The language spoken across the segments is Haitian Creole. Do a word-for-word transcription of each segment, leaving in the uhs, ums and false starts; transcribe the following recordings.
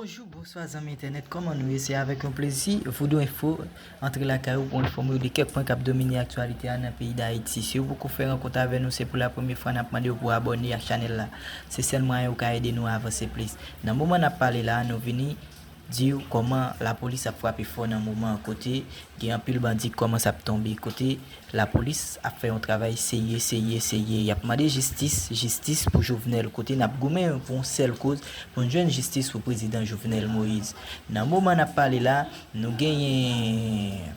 Bonjou, bonswa zanmi entènèt, kòman nou ye? Se avèk yon plezi, Voodoo Info antre lakay ou pou enfòme w de kèk pwen k ap domine aktyalite a nan peyi Dayiti. Si w poko fè rankont avè nou, se pou la premye fwa n ap mande w pou abòne ak chanèl la. Se sèl mwayen ou ka ede nou avanse plis. Nan moman n ap pale la, nou vini di w kòman lapolis ap frape fò nan moman an, kote gen anpil bandi ki kòmanse ap tonbe, kote lapolis ap fè yon travay serye, serye, serye. Y ap mande jistis, jistis pou Jovenel, kote n ap goumen pou yon sèl koz, pou n jwenn jistis pou prezidan Jovenel Moïse. Nan moman n ap pale la, nou genyen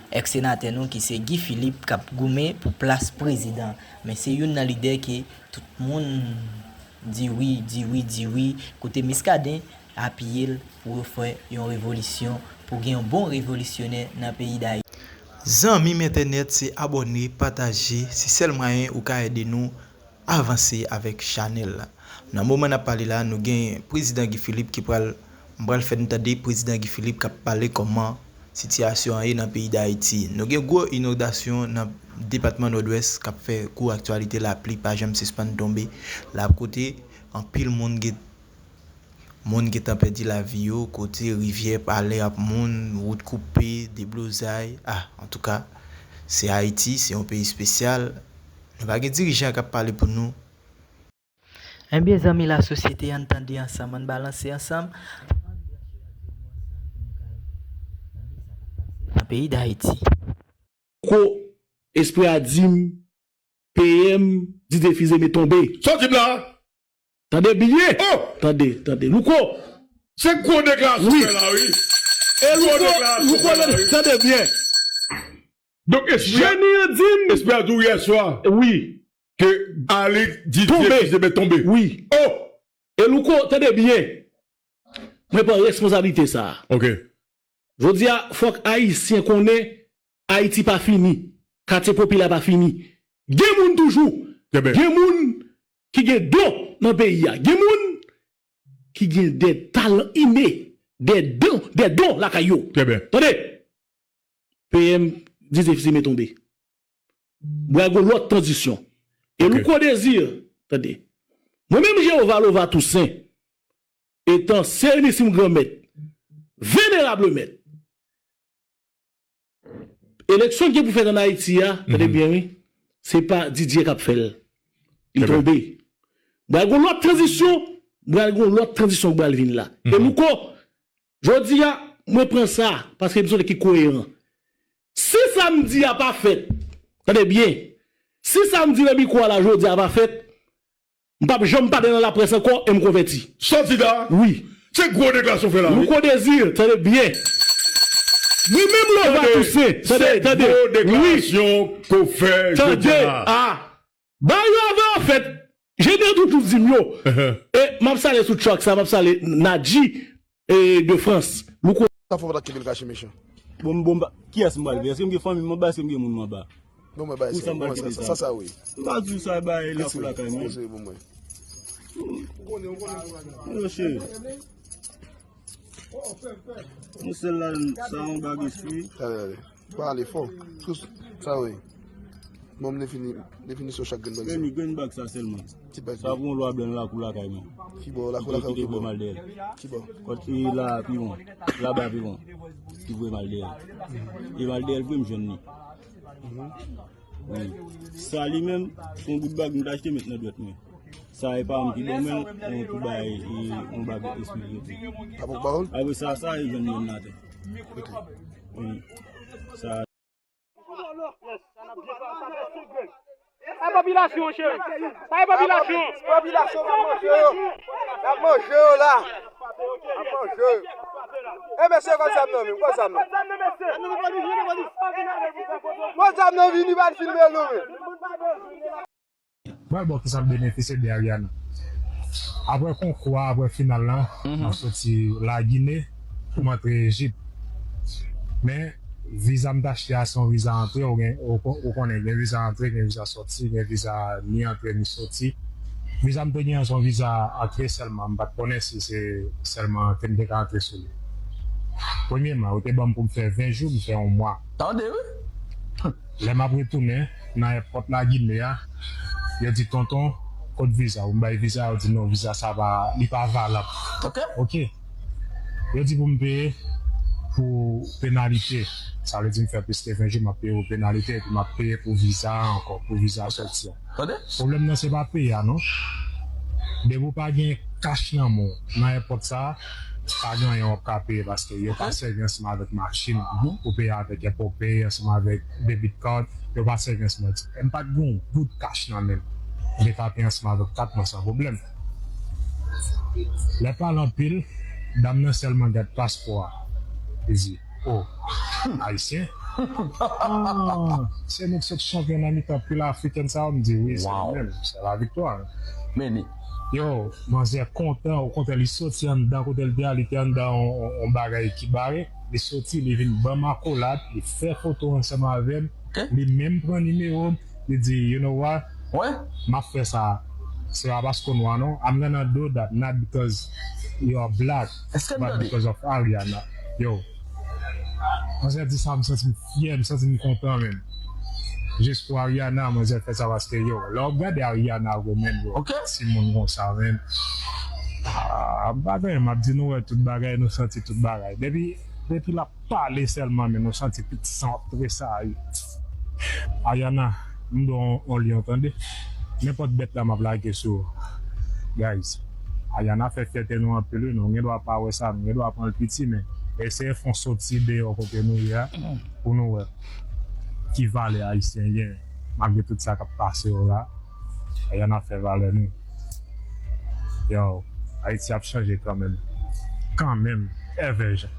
èks senatè nou ki se Guy Philippe k ap goumen pou plas prezidan. Men se youn nan lidè ke tout moun di wi, di wi, di wi. Kote Muscadin apiye l pou yo fè yon revolisyon, pou gen yon bon revolisyonè nan peyi Dayiti. Zanmi m entènèt, se abòne, pataje, se sèl mwayen ou ka ede nou avanse avèk chanèl la. Nan moman n ap pale la, nou gen prezidan Guy Philippe ki pral, m pral fè n tande prezidan Guy Philippe k ap pale kòman sitiyasyon an ye nan peyi Dayiti. Nou gen gwo inondasyon nan depatman Nòdwès k ap fè kou aktyalite, lapli pa janm sispann tonbe. La kote anpil moun gen, moun gentan pèdi lavi yo, kote rivyè pale ap moun, wout koupe, deblozay. Ah, antouka, se Ayiti, se yon peyi espesyal. Nou pa gen dirijan k ap pale pou nou. Ebyen, zanmi lasosyete, ann tande ansanm, ann balanse ansanm nan peyi Dayiti. Ko, espre a di m, P M, Didier Fils-Aimé tonbe. Sòti m la. Tande byen. Oh! Tande, tande. Louko. Se gwo deklarasyon wi. Fè la, wi. E gwo Louko, deklarasyon Louko, fè la, wi. Tande byen. Donk, espre a, jeni an di m. Espre a di w yè swa. Wi. Ke Alix Didier tonbe. Fils-Aimé tonbe. Wi. Oh! E Louko, tande byen. Mwen pran responsablite sa a. Ok. Jodi a, fòk Ayisyen konnen Ayiti pa fini. Katye popilè pa fini. Gen moun toujou. Trè byen. Gen moun ki gen don nan peyi a. Gen moun ki gen de talan ine, de don, de don lakay yo. Trè byen. Tande, P M Didier Fils-Aimé tonbe. Bra gon lòt tranzisyon. E ok. Louko Désir, tande. Mwen menm Jewova Lova Toussaint, etan Serenisim Granmèt, Venerab Mèt, eleksyon ki gen pou fèt ann Ayiti a, tande byen wi, se pa Didier k ap fè l. Li tonbe. Bra gon lòt tranzisyon, bra gon lòt tranzisyon k pral vin la. E Louko, jodi a, mwen pran sa, paske m se yon nèg ki koyeran. Si sa m di a pa fèt, tande byen, si sa m di nan mikwo a la jodi a pa fèt, m p ap janm pale nan laprès ankò e m konvèti. Sòti la? Wi. Se gwo deklarasyon w fè la, wi. Louko Désir, tande byen. Mwen menm Lova Toussaint, tande, tande. Se gwo deklarasyon ke w fè jodi a la. Tande, ah. Ba yo avan an fèt. Jeni an toujou di m yo. E m ap salye sou track sa, m ap salye Nadji, e, de Frans. Louko. Sa fò w pa t ap kenbe l kache mechan. Bon, bon, ba, kiyès m pral kenbe? Èske m gen fanmi m anba? Èske m gen moun m anba? Bon, mwen bay sa, sa, sa, sa, sa, wi. M pa di w sa, bay lakou lakay mwen. Mwen cheri. Mwen sèl la, sa yon bag espri. Tande, tande. Pa ale fò. Tout sa, wi. Bon, m defini, definisyon chak grenn bag sa. Men li grenn bag sa sèlman. Ti bag. Sa pou yon lwa blan lakou lakay mwen. Ki bò, lakou lakay ou ki bò? Ki bò? Kot e la pi bon. Laba pi bon. Ki voye m al dèyè. E m al dèyè l vre, m jwenn li. Wi. Sa li menm, se yon bout bag m t achte met nan dwèt mwen. Sa e pa m ki ban mwen l, yon tou bay, e, yon bag espirityèl. Apre sa, sa e jwenn mwen atè. Wi. Sa. Sa popilasyon, cheri. Sa e popilasyon. Popilasyon k ap manje yo. K ap manje yo la. K ap manje yo. E mesye, kòb zam nan menm, kòb zam nan. Kòb zam nan vini, pa t filme nou menm. Pral bò ki sa ap benefisye de Ariana. Apre konkou a, apre final la, m ap soti Lagine pou m antre Ejip. Men, viza m t achte a se yon viza antre, ou gen, ou, ou konnen gen viza antre, gen viza sòti, gen viza ni antre ni sòti. Viza m te gen an se yon viza antre sèlman, m pa t konnen si se sèlman antre m te ka antre sou li. Premyeman, yo te ban m pou m fè ven jou, m fè yon mwa. Tande, wi. Lè m ap retounen nan èpòt Lagine a, yo di, "Tonton, Kot viza? Ou m bay viza, yo di non, viza sa pa, li pa valab. Ok. Ok. Yo di pou m peye pou penalite. Sa vle di m fè plis ke ven jou, m ap peye pou penalite, epi m ap peye pou viza a ankò, pou viza sòti a. Tande? Pwoblèm nan se pa peye a non. Depi w pa gen kach nan men w nan èpòt sa, pa gen anyen w ap ka peye paske yo pa sèvi ansanm avèk machin pou peye avèk Apple Pay, ansanm avèk debit card, yo pa sèvi ansanm avèk sa. M pa t gen yon goud kach nan men m. M te ka peye ansanm avèk kat mwen san pwoblèm. Lè pale anpil, dam nan sèlman gad paspò a. Li di, oh, ayisyen? Ah, se nou ki sot chanpyon nan mitan pil afriken sa yo? M di wi, se nou menm, se la viktwa. Meni. Yo, manzè kontan, okontrè li soti anndan kote l te a, li te anndan yon, yon, yon bagay ki bare, li soti, li vin ban m akolad, li fè foto ansanm avè m, li menm pran nimewo m, li di, you know what? Wi. M ap fè sa. Se pa paske w nwa non. I'm gonna do that, not because you are black, Èske m but tande? Because of Ariana. Yo. Manzè di sa, m santi m fyè, m santi m kontan menm. Jis pou Ariana, manzè fè sa paske yo. Lè w ap gade Ariana vre menm, bro. Ok. Timoun konsa menm. Ah, m pa gen, m ap di nou wè tout bagay, nou santi tout bagay. Depi, depi l ap pale sèlman, men nou santi pitit san ap trese a. Ariana, m dwe yon, yon lyon, tande. Nenpòt bèt la m ap lage sou ou. Guys, Ariana fè fyète nou anpil, wi. Nou gen dwa pa wè sa, nou gen dwa pran l piti, men eseye fè yon soti deyò kote nou ye a, pou nou wè ki valè ayisyen gen, malgre tout sa k ap pase yo la. Ariana fè valè nou. Yo, Ayiti ap chanje kanmenm. Kanmenm. Èvè jan.